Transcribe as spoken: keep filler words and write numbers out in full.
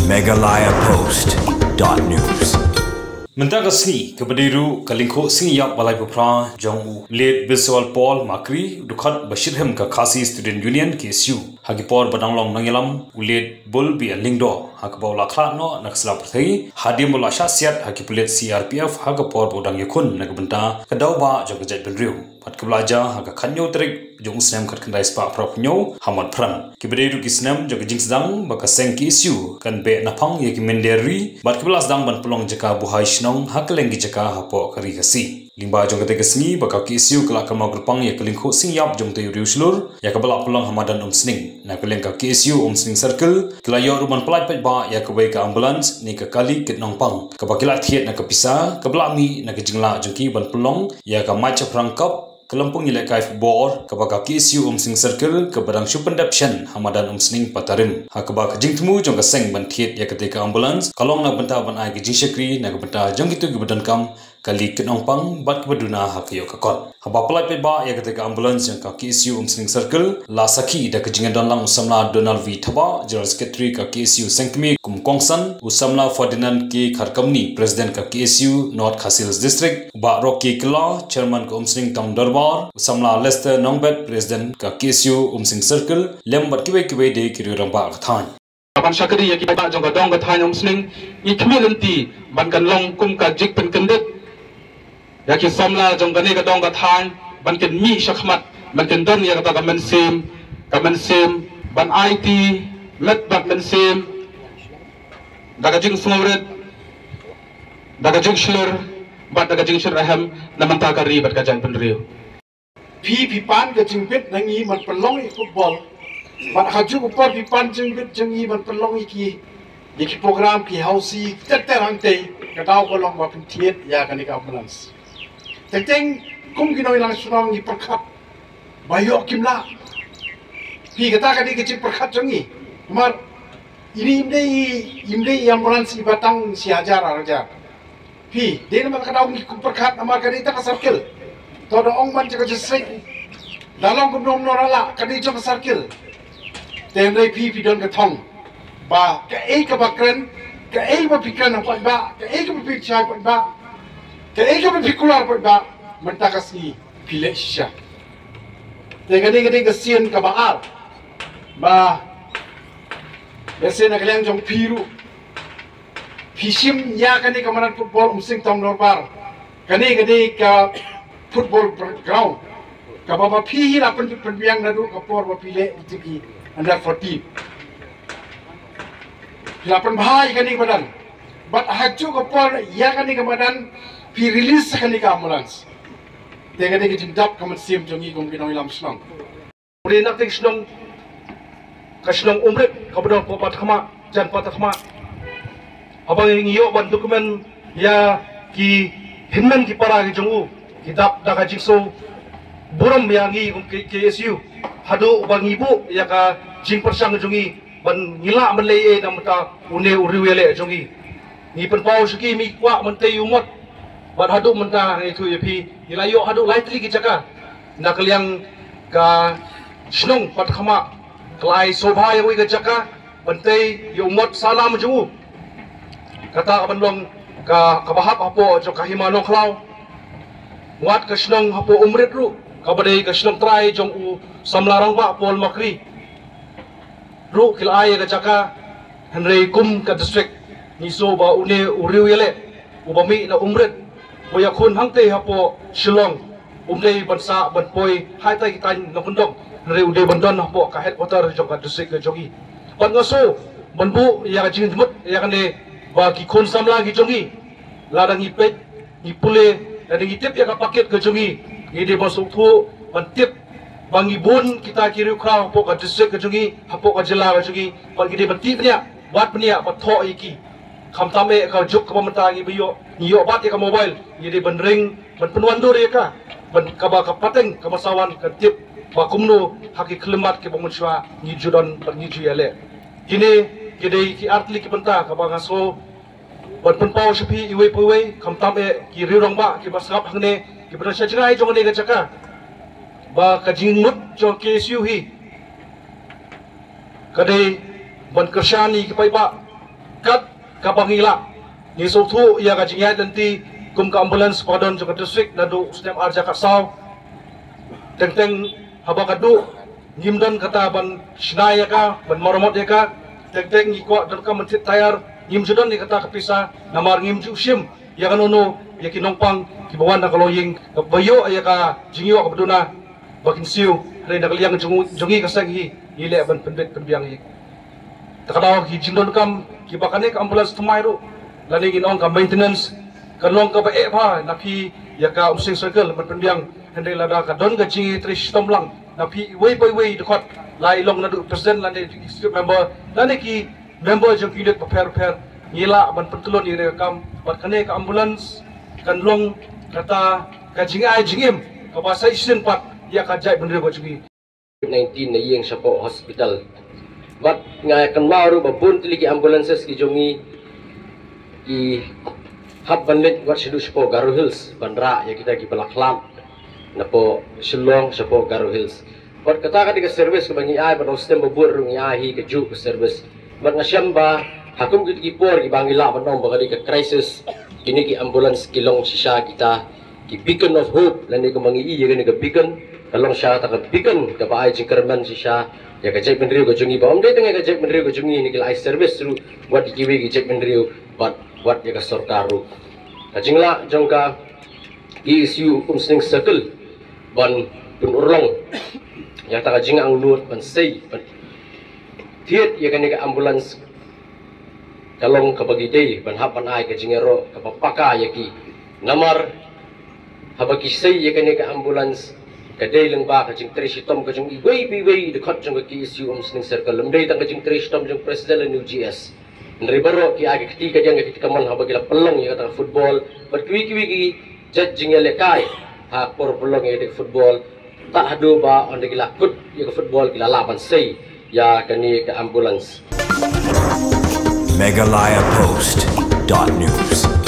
Meghalaya Post dot news. Mynta ka sngi kaba dei ruh ka lyngkhuh sngi ïap ba laiphew phra jong u Late Biswal Paul Makri, u dkhot ba shitrhem ka Khasi Student Union, K S U, ha ki por ba dang long nongïalam u Late Bulbia Lyngdoh, ha kaba u la khlad noh na ka sla pyrthei hadien ba u la shah siat ha ki pulit C R P F ha ka por ba u dang ïakhun na ka bynta ka daw bah jong ka jaitbynriew. Bad kaba la jia ha ka khathynñiew tarik jong u snem khatkhyndai spah phra phew hynñiew ha Motphran. Kiba dei ruh ki snem jong ka jingsdang ba ka seng K S U kan beh naphang ïa ki mynder ri bad kiba la sdang ban pynlong jaka buhai shnong ha kylleng ki jaka hapoh ka ri Khasi. Lyngba jong katei ka sngi ba ka K S U ka la kynmaw kyrpang ïa ka lyngkhuh sngi ïap jong utei u riew shlur ïa kaba la pynlong ha madan Umsning. Na ka liang ka K S U Umsning Circle ki la ïoh ruh ban pyllait paidbah ïa kawei ka ambulance ne ka kali kit nongpang kaba ki la thied na ka pisa kaba la mih na ka jinglah jong ki ban pynlong ïa ka mait shaphrang cup, ka lympung ïalehkai football kaba ka K S U Umsning Circle kaba dang shu pyndep shen ha madan Umsning Patarim. Ha kaba ka jingthmu jong ka seng ban thied ïa katei ka ambulance ka long na ka bynta ban ai ka jingshakri na ka bynta jong kito kiba donkam kali kit nongpang bad kiba duna ha ka ïoh ka kot. Haba pyllait paidbah ïa katei ka ambulance jong ka K S U Umsning Circle, la sakhi da ka jingdon lang u samla Donald V Thabah, General Secretary ka K S U Sengkmie kum u kongsan, u samla Ferdinand K Kharkamni, President ka K S U North Khasi Hills District, u Bah Rocky Kylla, Chairman ka Umsning Town Dorbar, u samla Lester Nongbet, President ka K S U Umsning Circle, lem bad kiwei kiwei de ki riew rangbah ka thaiñ. Ban shakri ïa ki paidbah jong ka dong ka thaiñ Umsning, ngi khmih lynti ban kan long kum ka jingpynkyndit ïa ki samla jong kane ka dong ka thaiñ ban kan mih shakhmat, ban kan don ïa kata ka mynsiem, ka mynsiem ban aiti met bad mynsiem da ka jingsngewrit, da ka jingshlur bad da ka jingshyrkhem na bynta ka ri bad ka jaitbynriew. Phi, phi pan ka jingbit na ngi ban pynlong ïa ki football. Bad ha kajuh ka por phi pan jingbit jong ngi ban pynlong ïa ki, ïa ki program, ki housie, ter ter hangtei, ka daw ka long ba pynthied ïa kane ka ambulance. Teng teng kum ki nongïalam shnong ngi pyrkhat ba ïoh kim lah. Phi, kata ka dei ka jingpyrkhat jong ngi. Namar ine im dei, im dei i ambulance iba tang shi hajar ar hajar. Phi, dei namar ka daw ngi kum pyrkhat namar ka dei tang ka circle. To da ong ban jaka jingsiej. Da long kumno kumno ruh la ka dei jong ka circle. Te hynrei phi, phi don ka thong ba kaei kaba kren, kaei ba phi kren ha paidbah, kaei kaba phi shai paidbah, kaei kaba phi kular paidbah, mynta ka sngi phi leh shisha. Te ka dei, ka dei ka sien kaba ar ba, ba sien na ka liang jong phi ruh. Phi shim ïa kane ka madan football Umsning Town Dorbar. Kane ka dei ka football ground kaba ma phi hi la pyn, pynbiang naduh ka por ba phi leh ïa ki under fourteen. Phi la pynbha ïa kane ka madan. Bad ha kajuh ka por ïa kane ka madan phi release kane ka ambulance. Te ka dei ka jingdap ka mynsiem jong ngi kum ki nongïalam shnong. Ri na teng shnong, ka shnong Umrit kaba don hapoh Patkhmah, jan Patkhmah. Haba ngi ïoh ban document ïa ki hynmen ki para ki jong u, ki dap da ka jingshai burom ïa ngi kum K-, K S U. Haduh ba ngi buh ïa ka jingpyrshang jong ngi ban ngi lah ban leh ei na bynta une u riew ïaleh jong ngi. Ngi pynpaw sha ki, ngi kwah mynta ïa u mot. Bad haduh mynta ngi ïathuh ïa phi, ngi la ïoh haduh lai tylli ki jaka. Na ka liang ka shnong Patkhmah ka la ai sngewbha ïa uwei ka jaka ban tei ïa u mot sahlang jong u. Kata ka ban long ka, kaba hap hapoh jong ka Hima Nongkhlaw. Wat ka shnong hapoh Umrit ruh kaba dei ka shnong trai jong u samla rangbah Paul Makri ruh ki la ai ïa ka jaka, hynrei kum ka district ngi sngew ba une u riew ïaleh uba mih na Umrit, uba ïakhun hangtei hapoh Shillong, um dei ban sah ban poi ha kita ki thaiñ nongkyndong, hynrei u dei ban don hapoh ka headquarter jong ka district ka jong ngi. Bad nga sngew ban buh ïa ka jingmut ïa kane ba ki khun samla ki jong ngi, lada ngi peit, ngi pule, lada ngi tip ïa ka packet ka jong ngi, ngi dei ban sngewthuh ban tip ba ngi bun kita ki riewkhraw hapoh ka district ka jong ngi, hapoh ka jylla ka jong ngi, ba ngi dei ban tih bniah, wad bniah, ban thoh ïa ki. Khamtam eh ka juk kaba mynta ngi ba ïoh, ngi ïoh bat ïa ka mobile, ngi dei ban ring, ban pynwandur ïa ka, ban kaba ka pateng kaba sa wan kan tip ba kumno ha ki khyllipmat kiba mynshuwa ngi ju don bad ngi ju ïaleh. Kine ki dei ki artylli ki bynta kaba nga sngew ban pynpaw sha phi iwei pa iwei, khamtam eh ki riewrangbah kiba sngap hangne, kiba don sha jngai jong kane ka jaka, ba ka jingmut jong K S U hi ka dei ban kyrshan ïa ki paidbah, Kat kaba ngi lah, ngi sngewthuh ïa ka jingïaid lynti kum ka ambulance ba don jong ka district naduh snem ar hajar khatsaw. Teng teng haba ka duh ngim don kata ban shna ïa ka, ban maramot ïa ka. Teng teng ngi kwah don ka mynthit tayar, ngim ju don ïa kata ka pisa, namar ngim ju shim ïa kano kano ïa ki nongpang kiba wan na ka longïing kaba ïoh ïa ka jingïoh kaba duna ba kin siew. Hynrei na ka liang jong jong ngi ka seng hi, ngi leh ban pynbit pynbiang ïa ka daw ki jingdonkam kiba kane ka ambulance thymmai ruh, lane ngin ong ka maintenance, kan long kaba eh bha na phi ïa ka Umsning Circle ban pynbiang. Hynrei lada ka don ka jingtrei shitom lang na phi iwei pa iwei, dkhot, la i long naduh president lane executive member lane ki member jong ki unit bapher bapher, ngi lah ban pyntlun ïa kane ka kam bad kane ka ambulance kan long kata ka jingai jingim kaba sa shisien pat ïa ka jaitbynriew ka jong ngi. Covid nineteen na ïing shapoh hospital. Bad nga ïa kynmaw ruh ba bun tylli ki ambulances ki jong ngi ki hap ban leit wat shaduh shapoh Garo Hills ban rah ïa kita kiba la khlad napoh Shillong shapoh Garo Hills. Bad kata ka dei ka service kaba ngi ai, bad u stem ba bud ruh ngi ai hi kajuh ka service. Bad nga shem ba ha kum kiti ki por kiba ngi lah ban ong ba ka dei ka crisis, kine ki ambulance ki long shisha kita ki beacon of hope, lane kumba ngi i ïa kane ka beacon, ka long shisha kata ka beacon kaba ai jingkyrmen shisha ïa ka jaitbynriew ka jong ngi, ba ym dei tang ïa ka jaitbynriew ka jong ngi, ne ki la ai service ruh wat ïa kiwei ki jaitbynriew bad wat ïa ka sorkar ruh. Ka jinglah jong ka K S U Umsning Circle ban pynurlong ïa kata ka jingangnud ban sei, ban thied ïa kane ka ambulance, ka long kaba ki dei ban hap ban ai ka jingïaroh kaba paka ïa ki. Namar haba ki sei ïa kane ka ambulance, ka dei lyngba ka jingtrei shitom ka jong iwei pa iwei, dkhot jong ka K S U Umsning Circle, ym dei tang ka jingtrei shitom jong president lane u G S. Hynrei baroh ki ai ka kti kadiang ka kti kamon haba ki la pynlong ïa kata ka football bad kiwei kiwei ki jait jingïalehkai ha por pynlong ïa kata ka football. Tad haduh ba ynda ki la kut ïa ka football ki la lah ban sei ïa kane ka ambulance. Meghalaya Post dot news.